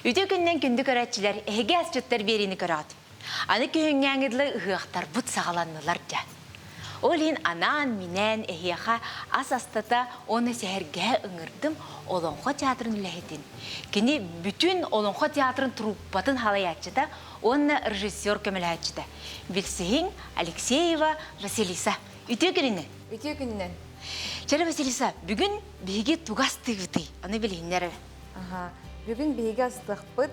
Үтүө күннэн күндү көрөөччүлэр, эһиги асчыттар биэриини көрөҕүт. Аны күһүҥҥээҥи дылы ыһыахтарбыт саҕаланнылар дьэ. Ол иһин анаан-минээн эһиэхэ ас астата уонна сэһэргэһэ ыҥырдым Олоҥхо театрын үлэһитин. Кини бүтүн Олоҥхо театрын труппатын халайааччыта уонна режиссер көмөлөһөөччүтэ. Билсиһиҥ Алексеева Василиса. Үтүө күнүнэн! Үтүө күнүнэн! Чэрэ Василиса, бүгүн биһиги тугу астыыбытый? Аны билиһиннэр эрэ. Аха. Бүгүн биһиги астыахпыт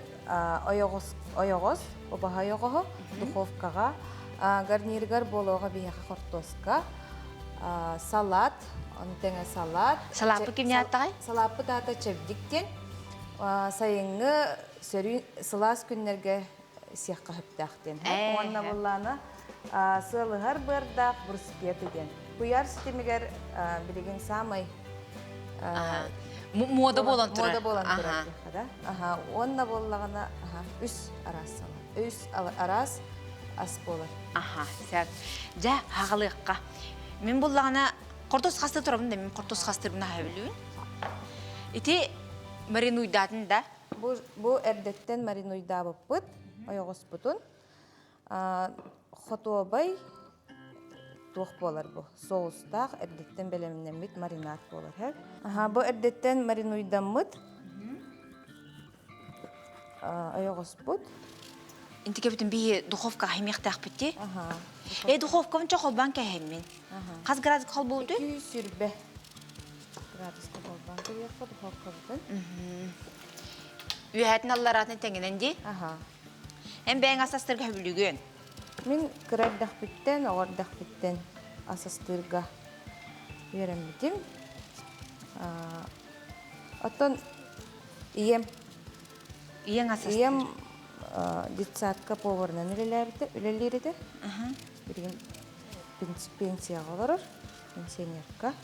ойоҕос, ойоҕос, убаһа ойоҕоһо духовкаҕа, гарнирыгар буолуоҕа биһиэхэ хортуоска, салат, ону тэҥэ салат. Салааппыт кимне ааттаҕай? Салааппыт аата чэбдик диэн. Сайыҥҥы сөрүүн сылаас күннэргэ сиэххэ сөптөөх диэн. Уонна буллаана сыалыһар быардаах брускеты диэн. Куйаар ситимигэр билигин саамай Муода буолан турар. Муода буолан турар диэххэ да. Аха, уонна буоллаҕына аха, үс араас сала. Үс араас ас буолар. Аха, сөп. Дьэ, хаҕалыахха. Мин буллаҕына хортуос хасты турабын да, мин хортуос хастырбын аһа билүүн. Ити маринуйдаатын да. Бу, бу эрдэттэн маринуйдаабыппыт, ойоҕоспутун. Хотуобай туох буолар бу? Соустаах эрдэттэн бэлэмнэммит маринад буолар. Аха, бу эрдэттэн маринуйдаммыт ойоҕоспут. Интикэбитин биһи духовка химиэхтээхпит дии. Э, духовкабын чо холбоон кэһэммин. Хас градуска холбуутуй? 220 градуска холбоон кэбиэххэ духовкабытын. Үөһэтин аллараатын тэҥинэн дии. Аха. Эн бэйэҥ ас астарга сөбүлүүгүн? Мин кыра эрдэхпиттэн, оҕо эрдэхпиттэн ас астыырга үөрэммитим. Оттон ийэм Ийэҥ ас астыыр? Ийэм детсадка поварынан үлэлээбитэ, үлэлиир этэ. Билигин пенсияҕа олорор, пенсионерка.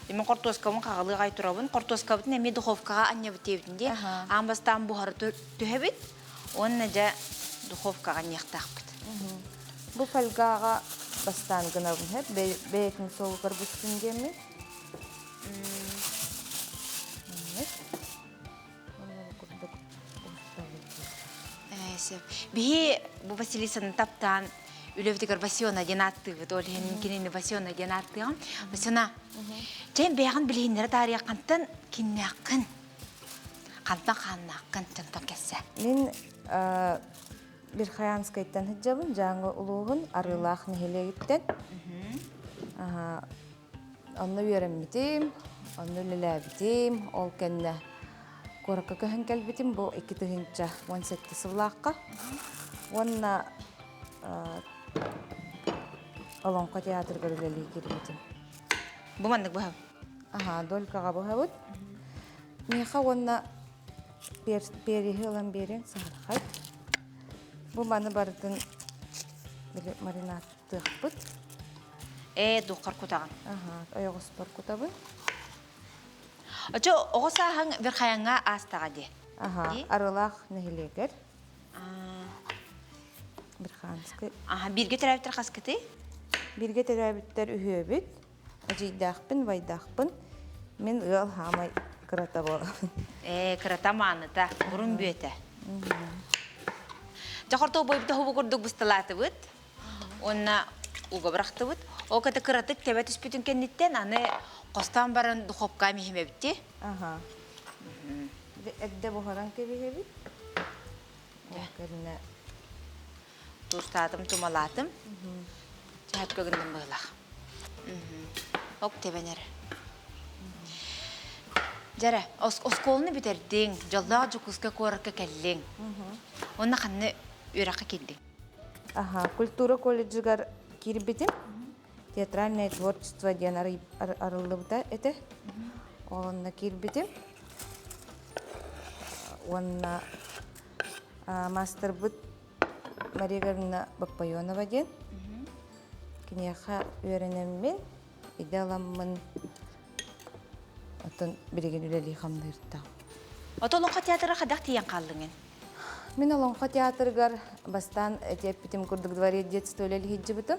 Мин хортуоскабын хаҕалыы аҕай турабын. Хортуоскабытын эмиэ духовкаҕа анньабыт диэбитин дии. Аан бастаан буһара түһэбит уонна дьэ духовкаҕа анньыахтаахпыт. Бу фольгаҕа бастаан гынабын һэп бэйэтин суолугар бустун диэммин. Курдук Сөп. Биһи бу Василисаны таптаан үлэбитигэр Васена диэн ааттыыбыт. Ол иһин кинини Васена диэн ааттыаҕым. Васена, чэйин бэйэҕин билиһиннэрэ таарыйа хантан киннээххин? Хантан хааннааххын дьонтон кэлсэ. Мин Верхоянскайтан сылдьабын, Дьааҥы улууһун Арыылаах нэһилиэгиттэн. Онно үөрэммитим, онно үлэлээбитим. Ол кэннэ куоракка көһөн кэлбитим бу 2017 сыллаахха. Уонна Олоҥхо театрыгар үлэлии киирбитим. Бу маннык быһабыт? Аһаа, долькаҕа быһабыт. Миэхэ уонна переһи ылан биэриэҥ саһархай. Бу маны барытын били маринадтыахпыт. Ээ, духхар кутаҕын. Аһаа, ойоҕоспор кутабын. Очо оҕо сааһыҥ Верхояҥҥа аастаҕа дии. Аһаа, Арылаах нэһилиэгэр. Верхоянскай. Аһа, бииргэ төрөөбүттэр хаскытый? Бииргэ төрөөбүттэр үһүөбүт. Эдьиийдээхпин, убайдаахпын. Мин ыал хаамай кырата буолабын. Ээ, кырата мааныта, бурун бүөтэ. Дьэ, хортуоппуйбут оһубу курдук бысталаатыбыт. Уонна уга бырахтыбыт. Ол кытта кыратык тэбэ түспүтүн кэнниттэн аны хостоон баран духовка миһимэбит Аха. Эрдэ буһаран кэбиһэбит. Ол кэннэ Туустаатым, тумалаатым. Чаһыт гынным быһылаах. Ок тэбэн эрэ. Дьэрэ, оскуоланы бүтэрдиҥ, дьоллоох Дьокуускай куоракка кэллиҥ. Уонна ханна үөрэххэ киирдиҥ? Аха, культура колледжыгар киирбитим. Театральное творчество диэн арыллыбыта этэ. Ол онно киирбитим. Уонна маастарбыт Мария Егоровна Боппойонова диэн. Киниэхэ үөрэнэммин, идэ ыламмын, оттон билигин үлэлии хамныыртаам. Ото Олоҥхо театра хайдах тиийэн хааллыҥ эн? Мин Олоҥхо театрыгар бастаан эти эппитим курдук дворец детства үлэлии сылдьыбытым.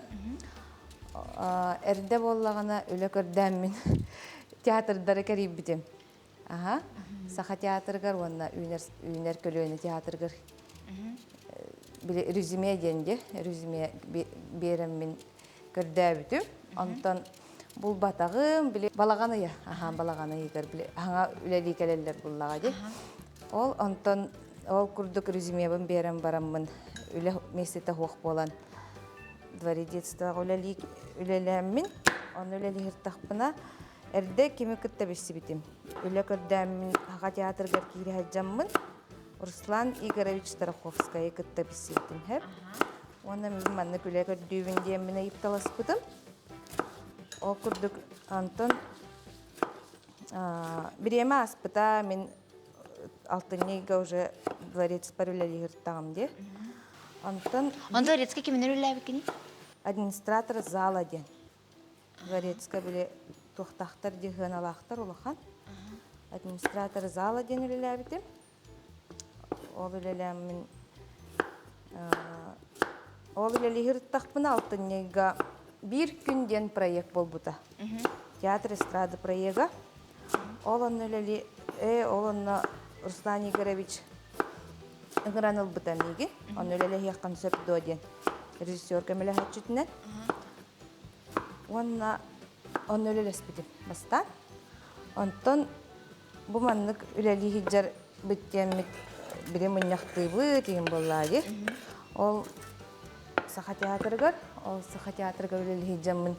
Эрдэ буоллаҕына үлэ көрдөөн мин театрдары кэрийбитим. Аха. Саха театрыгар уонна үүнэр үүнэр көлүөнэ театрыгар били резюме диэн дии резюме биэрэммин көрдөөбүтүм. Онтон булбатаҕым, били балаҕан ыйа, аха балаҕан ыйыгар били хаҥа үлэлии кэлэллэр буллаҕа дии. Ол онтон ол курдук резюмебын биэрэн бараммын үлэ миэстэтэ суох буолан дворе детствоҕа үлэлии үлэлээммин, онно үлэлиһиртахпына эрдэ кими кытта билсибитим. Үлэ көрдөөммүн Саха театрыгар киирэ сылдьаммын Руслан Игоревич Тараховскайы кытта билсибитим һэп. Уонна мин маннык үлэ көрдүүбүн диэммин ыйыпталаспытым. Ол курдук Антон бириэмэ ааспыта, мин алтынньы ыйга уже дворецпар үлэлиир дии. Онтон Он дворецкий киминер үлэлээбиккиний? Администратор зала диэн. Дворецка били туохтаахтар дии сыаналаахтар улахан. Администратор зала диэн үлэлээбитим. Ол үлэлээммин ол үлэлиһиртахпына алтынньыга биир күн диэн проект буолбута. Театр эстрады проега. Ол онно үлэли э ол онно Руслан Игоревич ыҥыран ылбыта миигин. Онно үлэлэһиэххин сөп дуо диэн режиссер көмөлөһөөччүтүнэн. Уонна онно үлэлэспитим бастаан. Онтон бу маннык үлэлии сылдьар бүттүөммүт били мунньахтыыбыт иһин буоллаа дии. Ол Саха театрыгар, ол Саха театрыгар үлэлии сылдьаммын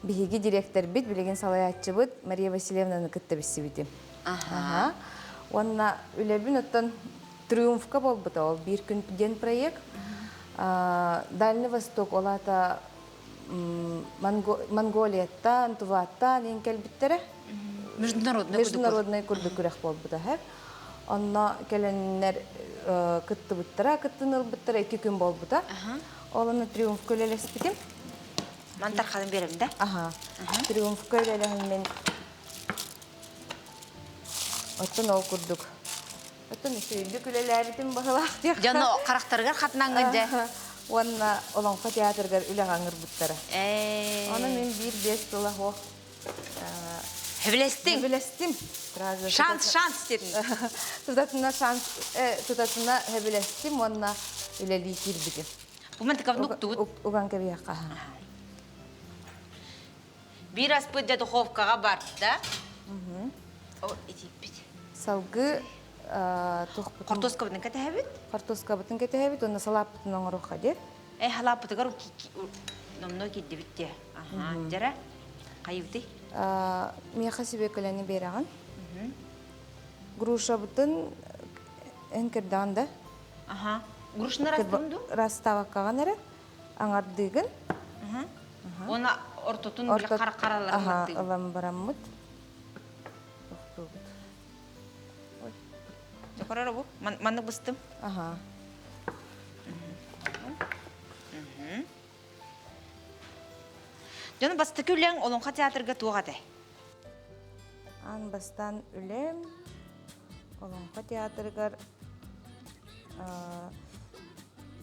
биһиги дириэктэрбит, билигин салайааччыбыт Мария Васильевнаны кытта билсибитим. Аха. Уонна үлэбин оттон Триумфка буолбута ол биир күн диэн проект. Дальний Восток ол аата Монголияттан, Туваттан иин кэлбиттэрэ. Международный Международный курдук күрэх буолбута. Онно кэлэннэр кыттыбыттара, кыттын ылбыттара икки күн буолбута. Ол онно Триумфка үлэлэспитим. Мантар халын берем да? Аха. Триумфка үлэлэһиммин оттон ол курдук. Оттон үчүгэйдик үлэлээбитим баһылаах диэххэ. Дьоно харахтарыгар хатнаҥҥын дьэ. Уонна Олоҥхо театрыгар үлэҕэ ыҥырбыттара. Ээ. Ону мин биир-биэс тыла суох Сөбүлэстиҥ. Сөбүлэстим. Шанс, шанс дедин. Тутатына шанс, тутатына сөбүлэстим уонна үлэлии киирбитим. Бу мантыкабын уктубут. Уган кэбиһиэххэ. Биир аспыт дьэ духовкаҕа барда. О, итииппит. Салгыы туохпутун... Хортуоскабытын кэтэһэбит. Хортуоскабытын кэтэһэбит уонна салааппытын оҥоруохха диэн. Э, халааппытыгар номнуо киирдибит диэ. Аха, дьэрэ. Хайыбытый? Миэхэ сүбүөкүлэни биэрэҕин. Грушабытын эн кырдаҕын да? Аха. Грушаны растым дуу? Раставаккаҕын эрэ. Аҥардыыгын. Уонна ортотун били хара-хараларын Аха, ылан бараммыт. Тохтуубут. Дьокорор бу. Маннык быстым. Аха. Дьону бастакы үлэҥ Олоҥхо театрга туох этэй? Аан бастаан үлэм Олоҥхо театрыгар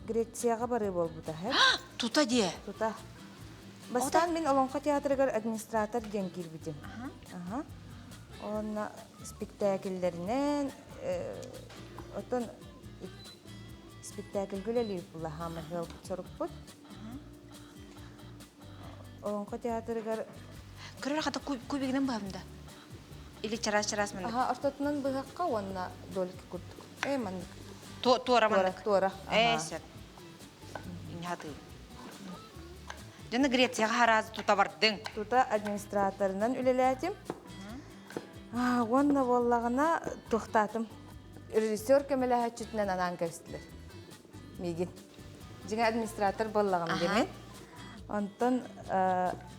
Грецияҕа барыы буолбута. Тута диэ? Тута. Бастаан мин Олоҥхо театрыгар администратор диэн киирбитим. Аха. Уонна спектакльлэринэн, оттон спектакльга үлэлиир булаһаама ыалбыт сорукпут. Олоҥхо театрыгар Көрөр хата кубигынан быһабын да? Или чараас-чараас маннык? Аха, ортотунан быһахха уонна дольки курдук. Э, маннык. Туора маннык? Туора. Э, сөп. Инхатыы. Дьоно Грецияҕа хараас тута бардыҥ. Тута администраторынан үлэлээтим. Уонна буоллаҕына туохтаатым. Режиссер көмөлөһөөччүтүнэн анаан кэбистилэр. Миигин. Дьиҥэ администратор буоллаҕым димин. Онтон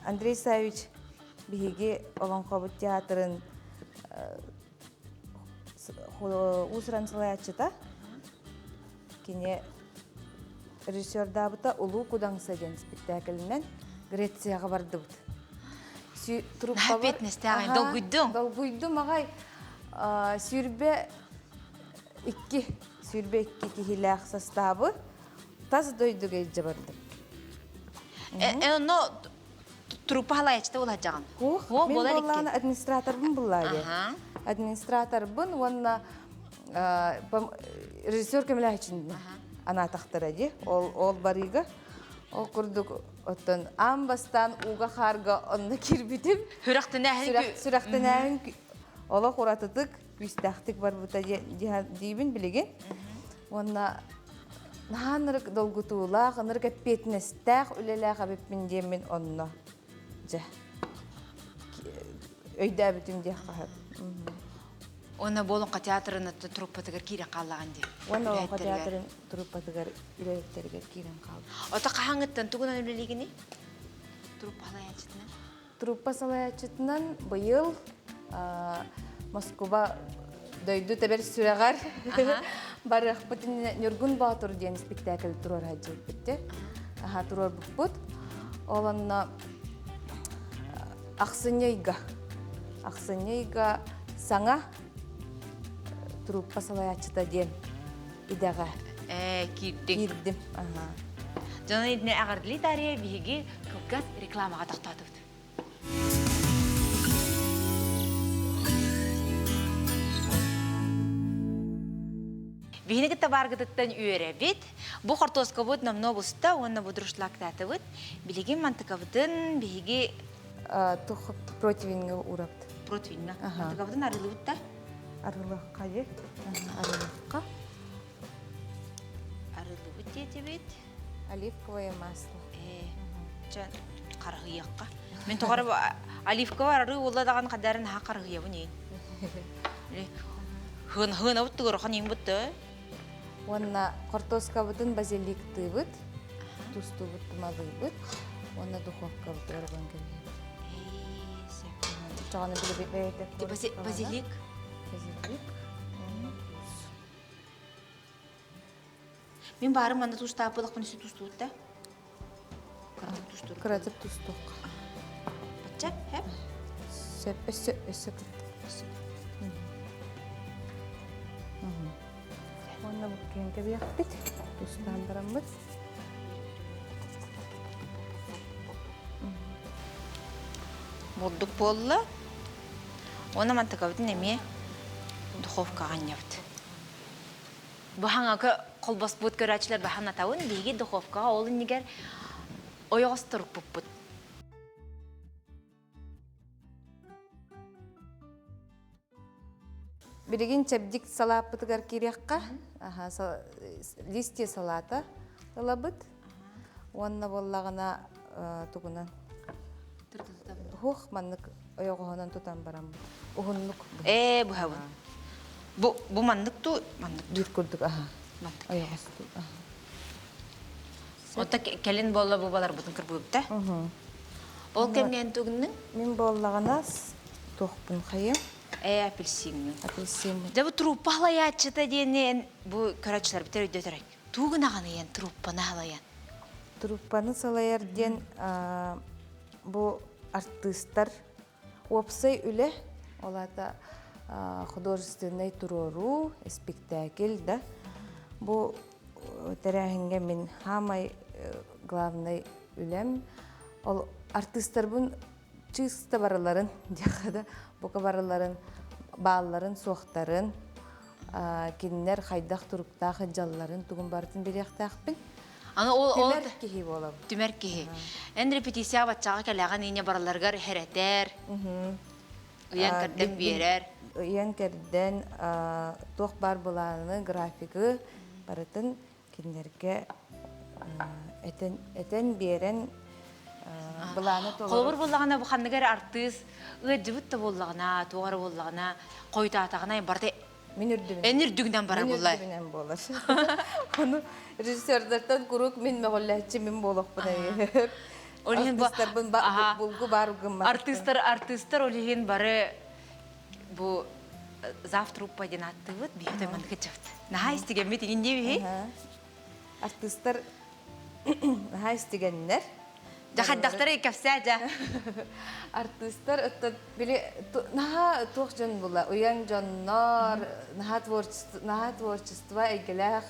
Андрей Савич биһиги Олоҥхобут театрын уус-уран салайааччыта. Кини режиссердаабыта Улуу Кудаҥса диэн спектаклинэн Грецияҕа бардыбыт. Труппабар... Долгуйдуҥ? Долгуйдум аҕай. 22, 22 киһилээх састаабы тас дойдуга илдьэ бардым. Онно. Труппа халаячыта буолаһдьаҕын. Хух, О, мин буолар икки. буоллаҕына администраторбын буллаа диye. Администраторбын уонна режиссер көмөлөһүчүн анаатахтара дии. Ол ол барыыга. Ол курдук оттон аан бастаан ууга хаарга онно киирбитим. Сүрэхтэнээһин Сүрэхтэнээһин олох уратытык, күүстээхтик барбыта диибин билигин. Уонна наһаа ынырык долгутуулаах, ынырык эппиэтинэстээх үлэлээх эбиппин диэммин онно дьэ өйдөөбүтүм диэххэ сөп. Уонна бу Олоҥхо театрын труппатыгар киирэн хааллаҕын дии. Уонна Олоҥхо театрын труппатыгар үлэһиттэригэр киирэн хаалбыт. Ото хаһааҥҥыттан тугунан үлэлиигиний? Труппа салайааччытынан? Труппа салайааччытынан быйыл Москуба дойду тэбэр сүрэҕэр барыахпыт Ньургун Боотур диэн спектакль туруора сылдьыбыппыт. Аха туруорбуппут. Ол онно ахсынньы ыйга ахсынньы ыйга саҥа труппа салайааччыта диэн идэҕэ киирдиҥ. Киирдим. Аха. Дьоно итини эҕэрдэлии таарыйа биһиги кылгас рекламаҕа тохтоотубут. Биһини кытта бааргытыттан үөрэбит. Бу хортуоскабыт номнуо буста уонна будрушлактаатыбыт. Билигин мантыкабытын биһиги Тух противеньга урапт. Противеньга. Мантыкабытын арылыбыт да? Арылыахха же. Арылыахха. Арылыбыт диэтибит. Оливковое масло. Чэ, харыһыйыахха. Мин тоҕо оливковай арыы буолла даҕаны хадарын наһаа харыһыйабын иин. Хыынабыт тугурахан иин бутта. Уонна хортуоскабытын базиликтыыбыт, тустуубут, тумалыыбыт. Уонна духовкабыт оргон кэбиһэбит. Чоҕону билбит Базилик. Базилик. Мин баарым манна туустааппылахпын өссө туустубут да. Кыратык туустур. Кыратык тустуохха. Бачча, хэп? Сөп, өссө, өссө кыратык. Өссө. Уонна буккуйан кэбиэхпит. Тустаан бараммыт. Бурдук буолла. Уонна мантыкабытын эмиэ духовкаҕа анньабыт. Бу хаҥака холбоспут көрөөччүлэр баһан атабын, биһиги духовкаҕа ол иннигэр ойоҕос турукпуппут. Билигин чэбдик салааппытыгар киириэххэ, листья салата ылабыт. Уонна буоллаҕына тугунан Хух маннык ойоҕоһунан тутан бараммыт. Уһуннук. Ээ быһабын. Бу бу маннык ту маннык Биир курдук аха. Маннык. Ойоҕостуу аха. Ота кэлин буолла бу баларбытын кырбыыбыта. Ол кэмҥэ эн тугуннуҥ? Мин буоллаҕына туохпун хайым? Ээ апельсиҥҥын. Апельсин. Дьэ бу труппа халайааччыта диэни бу көрөөччүлэрбитэр өйдөтөр. Тугун аҕаныйан труппаны халайан? Труппаны салайар диэн бу артыыстар уопсай үлэ, ол аата художественнай туруоруу, испиктээкил да. Бу тэрээһиҥҥэ мин хаамай главнай үлэм ол артыыстарбын чыыста барыларын диэххэ да бука барыларын баалларын суохтарын кинилэр хайдах туруктаах дьалларын тугун барытын билиэхтээхпин. Аны ол түмэр киһи буолабын. Түмэр киһи. Эн репетицияҕа баччаҕа кэлэҕин иинэ барыларыгар хэрэтэр, ыйан кэрдэн биэрэр. Ыйан кэрдэн туох баар былааны, графигы барытын кинилэргэ этэн, этэн биэрэн былааны толору. Холобур буоллаҕына бу ханнык эрэ артыыс ыалдьыбыт да буоллаҕына, туох эрэ буоллаҕына, хойутаатаҕына барыта Мин үрдүбүнэн. Эн үрдүгүнэн барар Мин буоллай. үрдүбүнэн буолар. Ону режиссердартан куруук мин мөҕүллээччи мин буолуохпун эйиэп. Ол иһин бу Артыыстарбын булгу баар гыммат. Артыыстар артыыстар ол иһин бары бу завтруппа диэн ааттыыбыт биһиги маннык ыччабыт. Наһаа истигэммит иҥин диэбиһи. Артыыстар наһаа истигэннэр. Дьэ хайдахтара кэпсээ дьэ. Артыыстар оттон били наһаа туох дьон була уйан дьоннор наһаа творчество наһаа творчество эйгэлээх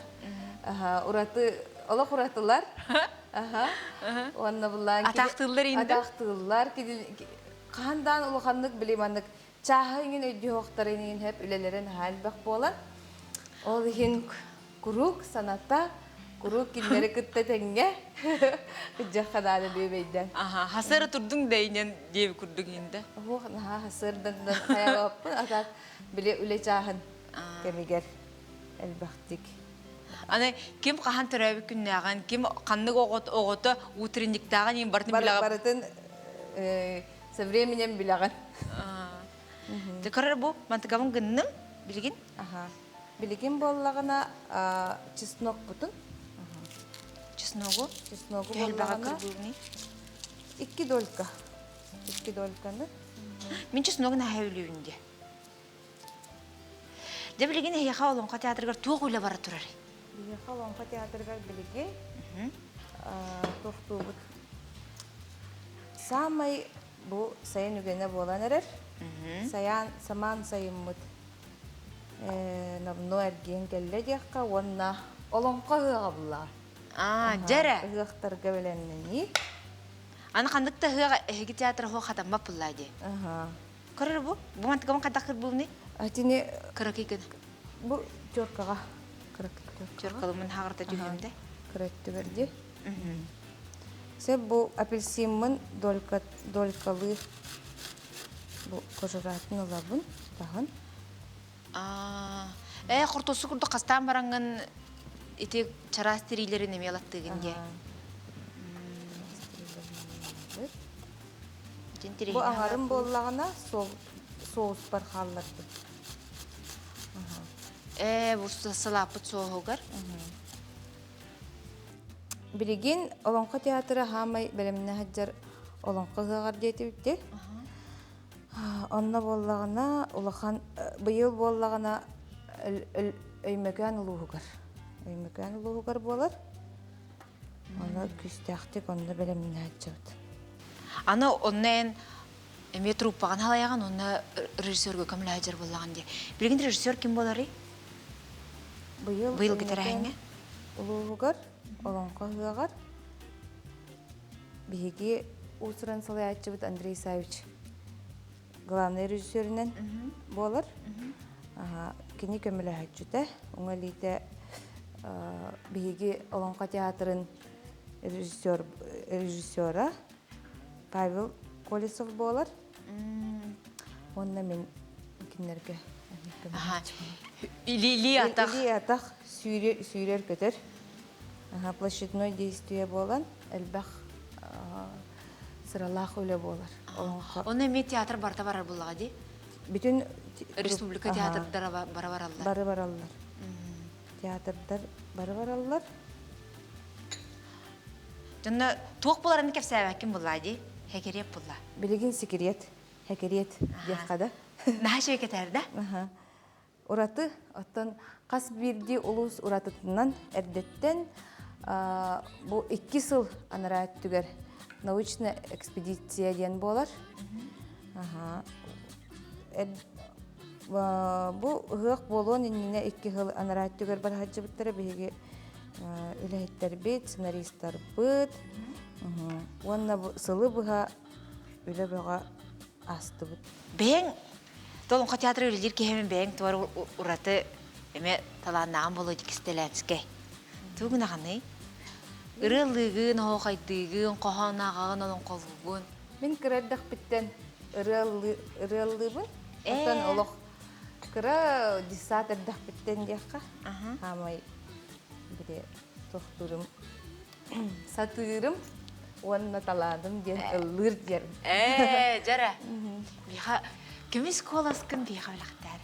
ураты Олох уратылар. Аха. Уонна буллаан Атаахтыыллар инде. Атаахтыыллар. Хаһан даан улаханнык били маннык чааһы иҥин өйдүһүөхтарын иҥин хэп үлэлэрин наһаа элбэх буолан ол иһин куруук саната куруук кинилэри кытта тэҥҥэ ыдьахха наада бүөбэйдэн. Аха, хасыара турдуҥ да инэн диэби курдук инде. Оһуох наһаа хасыардан хайалаппын атаак били үлэ чааһын кэмигэр элбэхтик. Аны ким хаһан төрөөбүт күннээҕин, ким ханнык оҕото утренниктааҕын иин барытын билэҕин. Барытын со временем билэҕин. Көрөр бу мантыкабын гынным билигин. Аха. Билигин буоллаҕына чеснокпутун. Чесногу? Чесногу буоллаҕына икки долька. Икки дольканы. Мин чесногу наһаа өлүүн дии. Дьэ билигин эһиэхэ Олоҥхо театрыгар туох үлэ бара турарый? Биһиэхэ Олоҥхо театрыгар билигин туохтуубут. Саамай бу сайын үгэнэ буолан эрэр. Сайаан, самаан сайыммыт номнуо эргийэн кэллэ диэххэ уонна Олоҥхо ыһыаҕа буллаҕа. Аа, дьэрэ. Ыһыахтарга бэлэмнэнии. Аны ханнык да ыһыаҕа эһиги театр оһо хатаммат буллаа дии. Көрөр бу? Бу мантыкабын хайдах кырбыыбыный? Атини Кыракый гына. Бу теркаҕа. Кыракый теркаҕа. Теркалымын хаҕырта түһүөм да. Кыра өттүгэр дии. Сеп бу апельсиммын долька долькалыы бу кожуратын ылабын таһын. Ээ хортуосу курдук хастаан бараҥҥын ити чараас тириилэрин эмиэ ылаттыыгын дии. Бу аҥарым буоллаҕына соуспар хааллардым. Ээ, бу салааппыт суоһугар. Билигин Олоҥхо театра хаамай бэлэмнэ сылдьар Олоҥхо ыһыаҕар диэтибит Онно буоллаҕына улахан быйыл буоллаҕына Өймөкөөн улууһугар Өймөкөөн улууһугар буолар. Ону күүстээхтик онно бэлэмнээччибит. Аны онно эн эмиэ труппаҕын халайаҕын, онно режиссерга көмөлөһө буоллаҕын дии. Билигин режиссер ким буоларый? Быйыл Быйылгы тэрээһиҥҥэ? Улууһугар, Олоҥхо ыһыаҕар биһиги уус-уран салайааччыбыт Андрей Савич главный режиссеринэн буолар. Кини көмөлөһөөччүтэ, уҥа илиитэ биһиги Олоҥхо театрын режиссер, режиссера Павел Колесов буолар. Уонна мин кинилэргэ Илии атах. Илии атах сүүрэр көтөр. Площадной действие буолан элбэх сыралаах үлэ буолар. Онно эмиэ театр барыта барар буоллаҕа дии? Бүтүн республика театрдара бары бараллар. Бары бараллар. Театрдар бары бараллар. Дьонно туох буларын кэпсээбэккин буллаа дии? Хэкириэт булла. Билигин секрет, хэкириэт диэххэ да. Наһаа үчүгэй кэтээр да? Ураты, оттон хас биирдии улуус уратытынан эрдэттэн бу икки сыл анараа өттүгэр научная экспедиция диэн буолар. Бу ыһыах буолуон иннинэ икки сыл анараа өттүгэр бараһадьыбыттара биһиги үлэһиттэрбит, сценаристарбыт уонна сылы быһа үлэ бөҕө аастыбыт. Бэйэҥ Толоҥхо театры үлэлиир киһимин бэйэҥ туар ураты эмэ талааннааҕын буолуо Кистэлээнскэй. Тугу гынаҕыный? Ырыалыыгын, оһуохайдыыгын, хоһоон ааҕаҕын, олоҥхолуугун. Мин кыра эрдэхпиттэн ырыалыыбын. Оттон олох кыра десант эрдэхпиттэн диэххэ. Хаамай били тохтуурум сатыырым уонна талааным диэн ыллыыр диэн. Ээ, дьэрэ. Биха көмүс куоласкын биһиэхэ бэлэхтээр.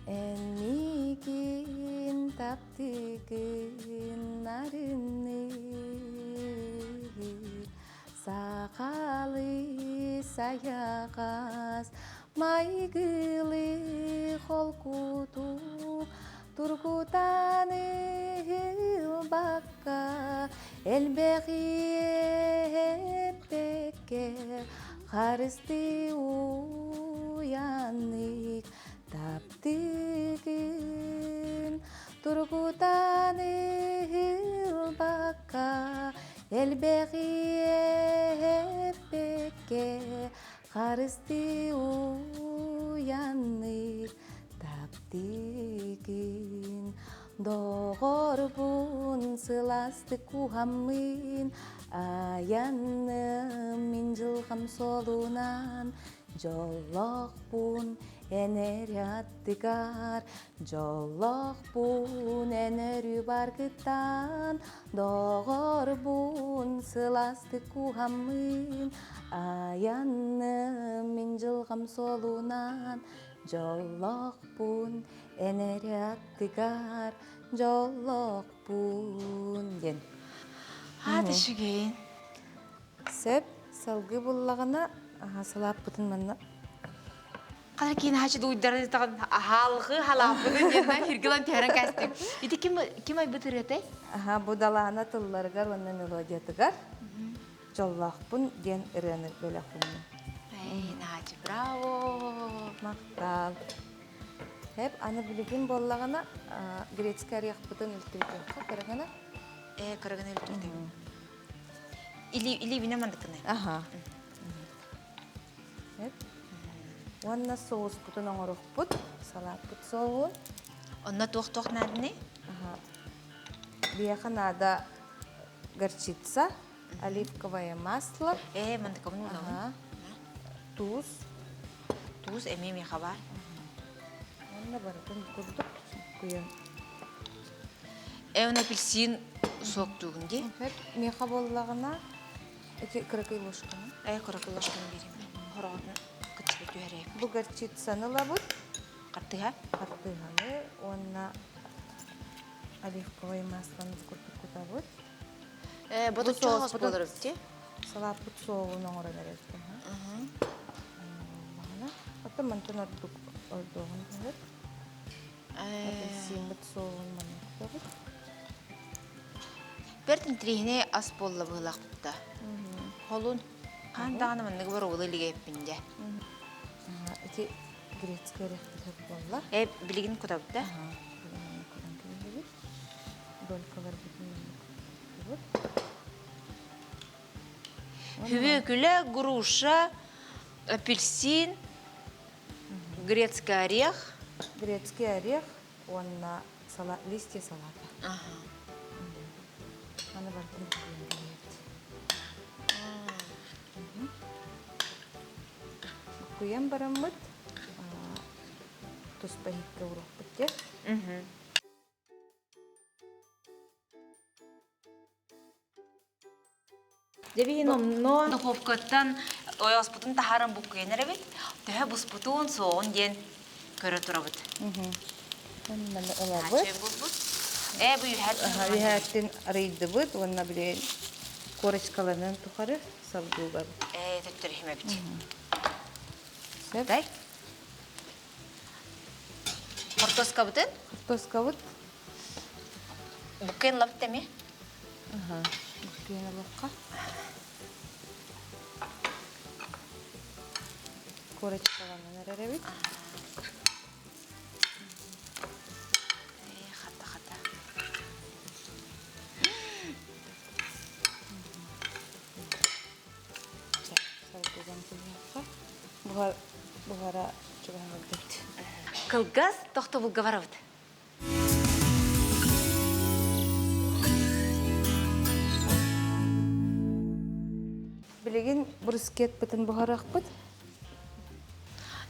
Энникин таптыгын нарынны сахалы саяғас майгылы холкутук Тургутан ылбакка элбэҕи эппэккэ харыстыы уйаннык таптыгын. Долгутан ыһылбакка, элбэҕи эппэккэ, харыстыы уйаннык таптыгын. Доҕорбун сылаастык куһаммын, айанным мин дьылҕам суолунан, дьоллоохпун эн эрэ аттыгар, дьоллоохпун эн өрүү баргыттан, доҕорбун сылаастык куһаммын, айанным мин дьылҕам суолунан, дьоллоохпун эн эрэ аттыгар дьоллоохпун диэн. Аата үчүгэйин. Сөп, салгыы буллаҕына салааппытын манна Хана киин хачы дуйдары тагын хаалгы халааппытын диэн хиргилан түһэрэн кэстим. Ити ким ким айбыт ырыатай? Аха, бу далаана тылларыгар уонна мелодиятыгар дьоллоохпун диэн ырыаны бэлэхтэнним. Эй, Наачы, браво! Махтал. Хэп, аны билигин буоллаҕына грецкий орехпытын үлтүрүтүөххэ кырагына. Э, кырагына үлтүрүтү. Или или вина мандыкыны. Аха. Хэп. Уонна соуспутун оҥоруохпут, салааппыт соуһун. Онно туох-туох наадыный? Аха. Биһиэхэ наада горчица, оливковое масло. Э, мандыкабын уунабын. Туус. Туус эмиэ миэхэ баар. Уонна барытын курдук куйан. Э, он апельсин соктуугун дии. Миэхэ буоллаҕына ити кыракый ложканы. Э, кыракый ложканы биэрим. Хороҕотун кытчыга түһэрээп. Бу горчицаны ылабыт. Хартыһа. Хартыһаны уонна оливковое маслоны курдук кутабыт. Э, ботуччу хаҕас буолар эбит Салааппыт суоҕун оҥорон эрэр. Оттон мантан ордук ордуоҕун түһэр. Апельсиммыт суоҕун манна кутабыт. Бэрт интириэһинэй ас буолла быһыылаахпыт да. Холун хаан даҕаны манныгы боруобалыы илигэйэппин дьэ. Ити грецкий орехтар буолла. Э, билигин кутабыт да? Кутан кэбиһэбит. Долькаларбытын кутабыт. Хүбүөкүлэ, груша, апельсин, грецкий орех. Грецкий орех уонна сала, листья салата. Ага. Аны барытын кэбиһэбит. Куйан бараммыт туспа иһиккэ уруохпут диэ. Дьэбиһин онно духовкаттан ойооспутун таһааран буккуйан эрэбит. Төһө буспутун, суоҕун диэн көрө турабыт. Манна ылабыт. Ээ, бу үһэттин. Үһэттин арыйдыбыт уонна били корочкаларынан тухары салгыыбабыт. Ээ, төттөрү химэбит. Сөп. Дай. Хортуоскабытын? Хортуоскабыт Буккуйан ылабыт эмиэ? Аха, буккуйан ылыахха. Корочкаланан эрэр эбит. Хата хата. Салгыган түһүөххэ. Буһара чугаһаабыт. Кылгас тохтобулга барабыт. Билигин брускетпытын буһарыахпыт.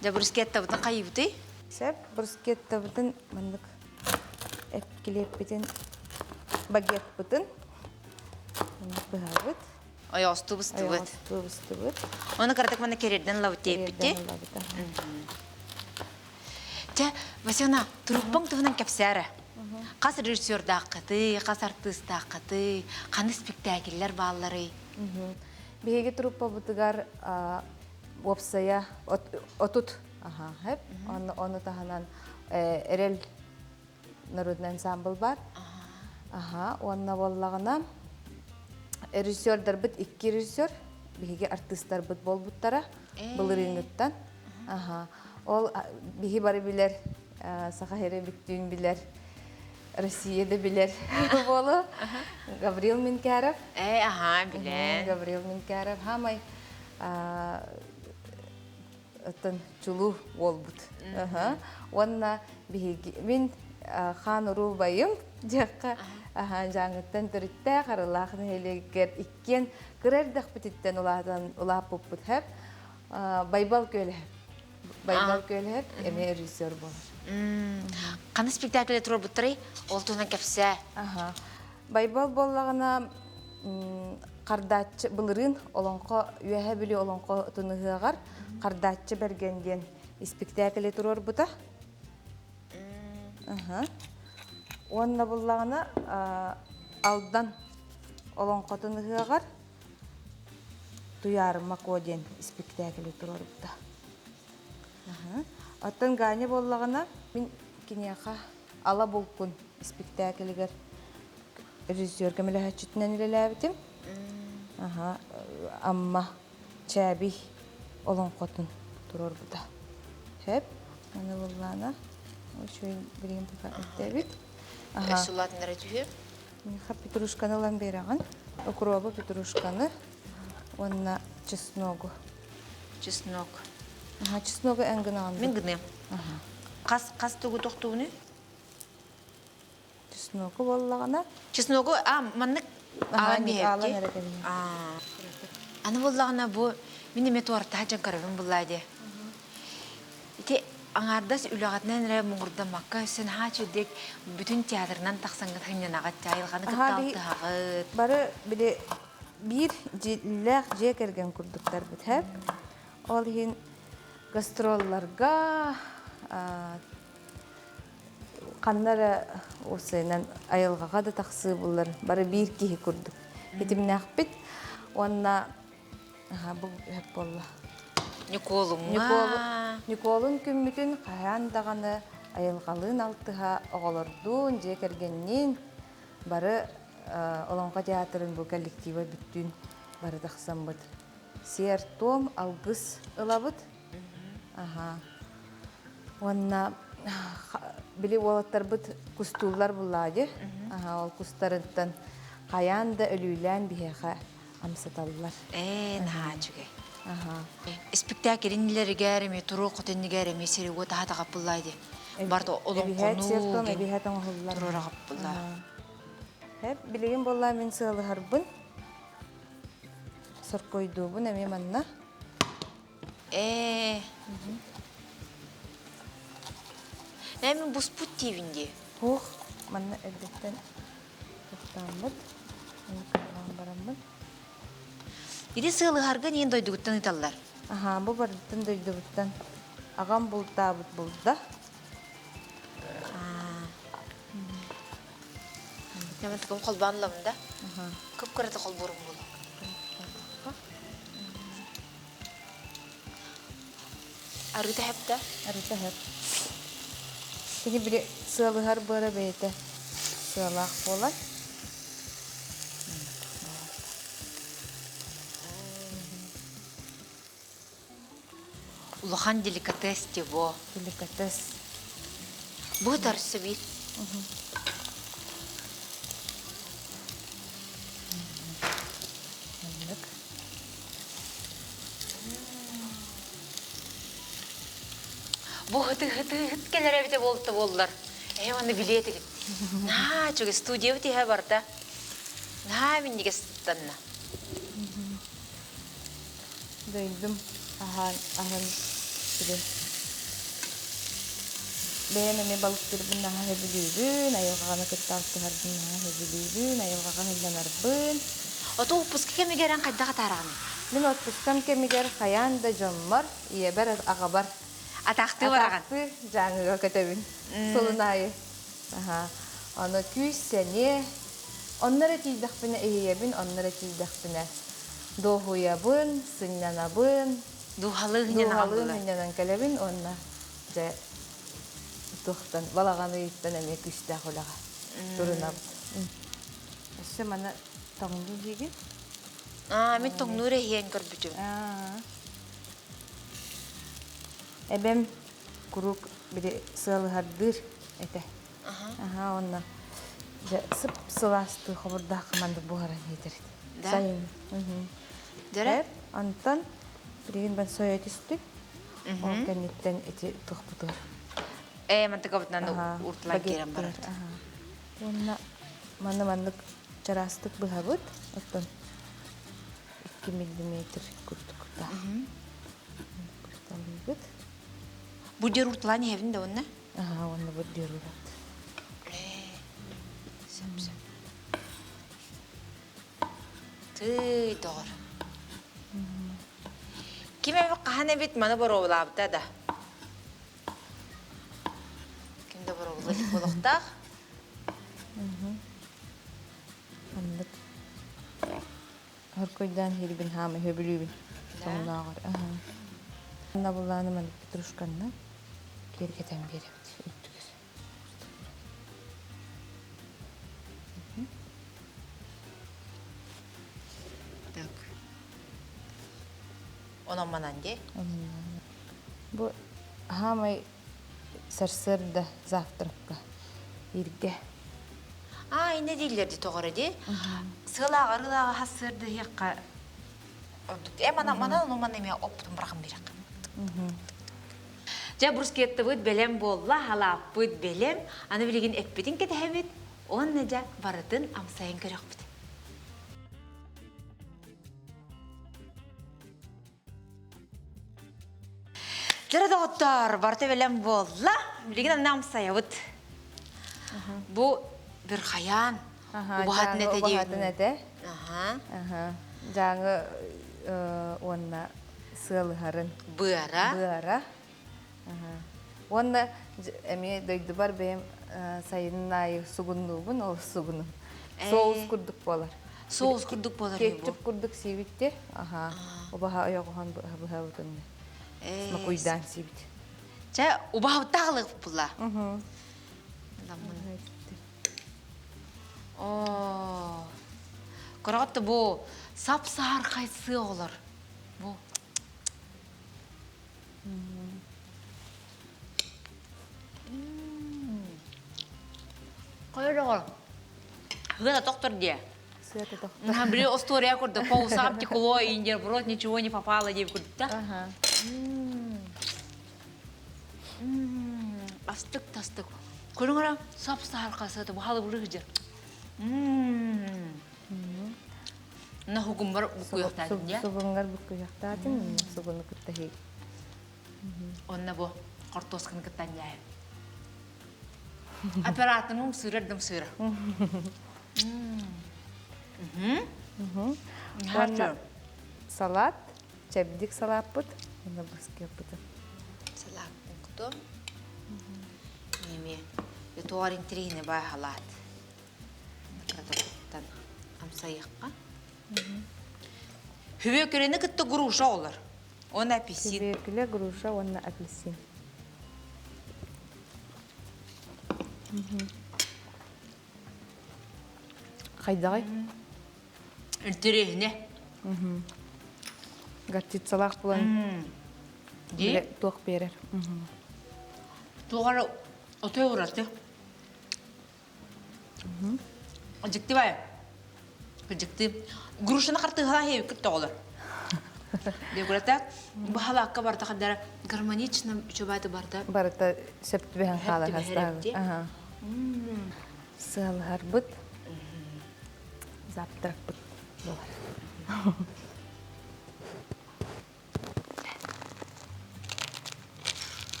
Дьэ брускеттабытын хайыыбытый? Сөп, брускеттабытын маннык килиэппитин, багетпытын маннык быһабыт. Ойоҕостуу быстыбыт. Ойоҕостуу быстыбыт. Оны кыратык манна кэрэрдэн ылабыт диэппити. Кэрэрдэн ылабыт. Чэ, Васена, туруппаҥ туһунан кэпсээ эрэ. Хас режиссердааххытый, хас артыыстааххытый, ханнык спектакльлэр баалларый? Биһиги труппабытыгар уопсайа отут ону таһынан эрэл народный ансамбль бар. Аха, уонна буоллаҕына режиссердарбыт икки режиссер, биһиги артыыстарбыт буолбуттара былырыыҥҥыттан. Аха, ол биһи бары билэр, саха сирэ бүттүүн билэр. Россия да билэр буолу. Гаврил Минкяров. Э, аха, билэн. Гаврил Минкяров хамай оттон чулуу уолбут. Уонна биһиги мин хаан уруу байым диэххэ дьааҥыттан төрүттээх Арылаах нэһилиэгэр иккиэн кыра эрдэхпититтэн улаатан улааппыппыт хэп Байбал Күөлэһэп Байбал Күөлэһэп эмиэ режиссер буолар. Ханна спектакль туруорбуттарый? Ол туһунан кэпсээ. Байбал буоллаҕына Хардааччы былырыын олоҥхо Үөһээ Бүлүү олоҥхотун ыһыаҕар Хардааччы Бэргэн диэн испиктээкили туруорбута. Уонна буллаҕына Алдан олоҥхотун ыһыаҕар Туйаарыма Куо диэн испиктээкили туруорбута. Оттон Ганя буоллаҕына мин киниэхэ Ала булкун испиктээкилигэр режиссер көмөлөһөөччүтүнэн үлэлээбитим. Аха, Амма Чээбий олоҥхотун туруорбута. Сөп. Аны буллаана. Үчүгэй билигин пока эттэбит. Аха. Сулаатыннара түһүө. Миха петрушканы ылан биэрэҕин. Укробу петрушканы уонна чесногу. Чеснок. Аха, чесногу эн гынаҕын. Мин гыныам. Хас хас тугу тохтууну? Чесногу буоллаҕына. Чесногу а маннык аалан биһэбит эрэ кэбиһэ. Аны буоллаҕына бу мин эмиэ туортаһа дьон көрөбүн буллаа дии. Ити аҥаардас үлэҕитинэн эрэ муҥурдаммакка өссө наһаа үчүгэйдик бүтүн театрынан тахсаҥҥыт сынньанаҕыт, айылҕаны кытта алтыһаҕыт. Бары били биир дьиэлээх дьиэ кэргэн курдуктарбыт һэп. Ол иһин гастролларга ханна эрэ уопсайынан айылҕаҕа да тахсыы буллар бары биир киһи курдук ситимнээхпит уонна бу өп буолла. Ньукуолуҥҥа Ньукуолун күммүтүн хайаан даҕаны айылҕалыын алтыһа оҕолордуун, дьиэ кэргэнниин бары Олоҥхо театрын бу коллектива бүттүүн бары тахсаммыт сиэр-туом алгыс ылабыт. Аха. Уонна били уолаттарбыт кустууллар буллаадьы. Аха, ол кустарыттан хайаан да өлүүлээн биһиэхэ амсаталлар. Ээ, наһаа үчүгэй. Аха. Испиктээк ириннилэригэр эми туруок хотиннигэр эми сири уот аһа тагаппыллаа ди. Барда Эбиһээт олоҥхону сиэр-туом эбиһээт оҥоһуллар. туруорагаппыллаа. Хэп, билигин буоллаа мин сыалыһарбын. Соркойдуубун эмиэ манна. Ээ. Ээ, мин буспут диибин дии. Ух, манна эрдэттэн тохтооммут. Кыралаан бараммын. Ити сыалыһарга ниин дойдугуттан ыыталлар. Аһаа, бу барыттан дойдубуттан. Аҕам бултаабыт булда. Нэмэн такым холбоон ылабын да. Кып-кырата холбуурум буолуо. Арыыта хэп да? Арыыта хэп. Кини били сыалыһар быара бэйэтэ сыалаах буолар. Улахан деликатес тибо. Деликатес. Бу тарсы бит. Бу хыты-хыты кэлэр эбитэ буолта буоллар. Ээ уонна билиэ этигит. Наһаа үчүгэй студиябыт иһэ барда. Наһаа минньигэс сыттанна. Дойдум аһаан аһын били бэйэм эмиэ балыктыырбын наһаа сөбүлүүбүн, айылҕаны кытта алтыһарбын наһаа сөбүлүүбүн, айылҕаҕа сынньанарбын. Ото уоппуска кэмигэр эн хайдах атаараҕыный? Мин отпускам кэмигэр хайаан да дьоммор, ийэбэр, аҕабар Атаахтыы бараҕын? Атаахтыы Дьааҥыга көтөбүн сылын аайы. Аһаа. Аны күүс-сэниэ, онно эрэ тиийдэхпинэ иһийэбин, онно эрэ тиийдэхпинэ дуоһуйабын, сынньанабын. Дууһалыы сынньанаҕын Дууһалыы сынньанан кэлэбин уонна дьэ туохтан балаҕан ыйыттан эмиэ күүстээх үлэҕэ турунабыт. Өссө маны тоҥнуу диигин? Аа, мин тоҥнуур эһиэн көрбүтүм. Аа. Эбэм куруук били сыалыһардыыр этэ. Аһаа, уонна. Дьэ, сып-сылаастыы хобурдаахха маннык буһаран иһитэрит. Да? Сайын. Дьэрэ? Онтон билигин бан сойо түстүк. Ол кэнниттэн ити туохпутугар. Ээ, мантыкабытынан уртулан киирэн барар. Уонна манна маннык чараастык быһабыт. Оттон 2 миллиметр курдуктаах. Курталыыбыт. Бу дьер уртулаан иһэбин да уонна? Аха, уонна бу дьер урат. Сөп, сөп. Тыый, доҕор. Ким эбит хаһан эбит маны боруобалаабыта да? Ким да боруобалыыр буолуохтаах. Оннук. Хоркуйдаан иһирбин хаама сөбүлүүбүн. Соҥнооҕор. Онно буллааны маннык петрушканнан киэргэтэн биэрэбит үрдүгэр. Так. Онон манан дии. Бу хаамай сарсыарда завтракка иргэ. Аа, инне дииллэр ди тоҕо эрэ дии. Сыалааҕа арыылааҕа хассыарда иһиэххэ ордук. Э, мана мана ону мана эмиэ оппутун бырахан биэрэххэ. Дьэ, брускеттабыт бэлэм буолла, халааппыт бэлэм. Аны билигин эппитин кэтэһэбит, уонна дьэ барытын амсайан көрөхпүт. Дьэ, доҕоттоор, барыта бэлэм буолла. Билигин анна амсайабыт. Бу бір хайаан убаһатын этэ Убаһатын этэ. Дьааҥы уонна сыалыһарын. Быара. Быара. Уонна эмиэ дойдубар бэйэм сайынын аайы сугуннуубун, ол сугунум. Соус курдук буолар. Соус курдук буолар Кетчуп курдук сиибитти. Аха. Убаһа ойоҕоһон быһабытын. Макуйдаан сиибит. Чэ, убаһабыттаах була. Оо. Көрөҕөт бу сап-саархай сыа олор. Бу. Хайа Сыата тохтор диэ. Сыата тохтор. Били остуоруйа курдук, по усам текло, и в рот ничего не попало диэбит курдук да. Астык тастык. Көрүҥ эрэ, сап-саарка сыата бу халыбыры сылдьар. На хугуммар буккуйахтаатын дьэ. Сугунгар буккуйахтаатын, сугуну кытта хей. Онно бу хортуосканы кытта анньаайым. Операторым сыырар дым сыыра. Уонна салат, чэбдик салааппыт, уонна брускетпытын. Салааппын кутум. Неме, туар интирихine бай халаат. Кыратыттан амсайыққа. Хүбөкүрени кытта груша олар. Уонна апельсин. Сүбүөкүлэ, груша уонна апельсин. Хайдаҕай? Интэриэһинэ. Горчицалаах буолан Дии? туох биэрэр. Туох эрэ отой ураты. Дьикти бай. Дьикти. Грушаны хартыыһалаах иһэбиккит тоҕолор. Дегурата бу халаакка барыта хаддара гармонично үчүбааты барыта. Барыта сөп түбэһэн хаалар хастаабыт. Сыалыһарбыт завтракпыт буолар.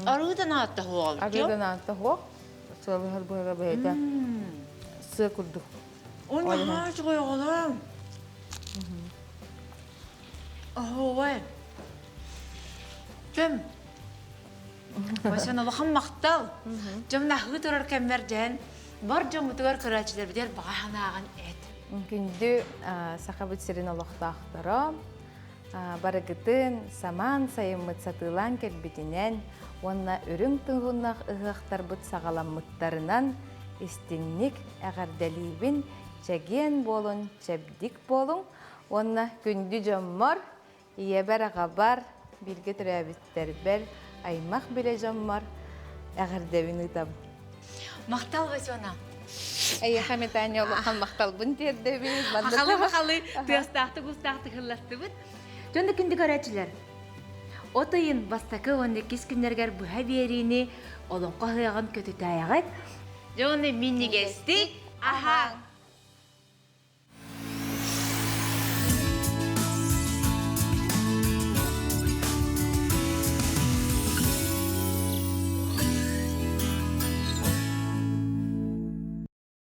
Арыытан аатта хуоҕал. Арыытан аатта хуох. Сыалыһар быһара бэйэтэ сыа курдук. Наһаа үчүгэй оҕолор. Оһуобай. Кэм. Васян улахан махтал. Дьон наһыы турар кэммэр дьэн бар дьоммутугар көрөөччүлэрбитигэр баҕа санааҕын эт. Күндү Сахабыт сирин олохтоохторо, барыгытын самаан сайыммыт сатыылаан кэлбитинэн уонна үрүҥ туһунах ыһыахтарбыт саҕаламмыттарынан истиҥник эҕэрдэлиибин, чэгиэн буолун, чэбдик буолуҥ уонна күндү дьоммор Ийэбэр, аҕабар, бииргэ төрөөбүттэрбэр, аймах билэ дьоммор эҕэрдэбин ыытабын. Махтал, Васена. Эйиэхэ Метаня улахан махталбын тиэрдэбин. Хахалы-махалы тыастаахтык-уустаахтык ылластыбыт. Дьон күндү көрөөччүлэр, от ыйын бастакы уонна иккис күннэригэр быһа биэриини олоҥхо ыһыаҕын көтүтээйэҕит. Дьону минньигэстик аһааҥ!